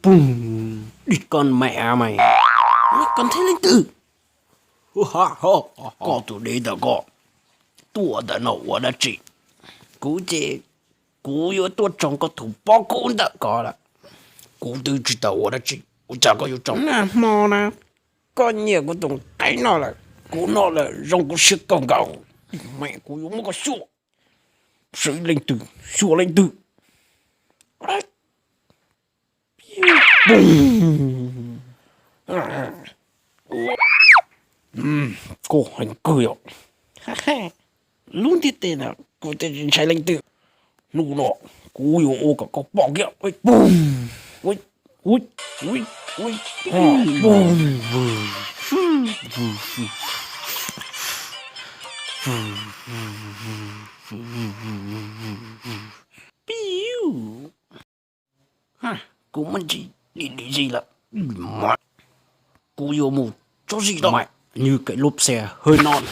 Pum, đi con mẹ mày, koj thiab leej twg? Koj tus dev ntawm koj tuaj ntawm no ua dab tsi? Kuv ces kuv yuav tuaj tsoo koj tus pob kub ntawm ko lawm. Kuv twb tsis tau ua dab tsi, ua cas koj yuav tsoo? Nag hmo na, koj nyiam kuv tus qe no lawm, kuv noj lawm zoo kuv siab kawg nkaus. Mẹ, kuv yuav muab koj xyuas, xyuas leej twg, xyuas leej twg. Koj heev kawg yom. Lub ntiaj teb no kuv twb tsis ntshai leej twg. Hnub no kuv yuav ua kom koj pom kiag. Piu, kuv muaj ntsis dim dim zis lawm. Kuv yuav mus tso zis rau mày như cái lốp xe hơi non.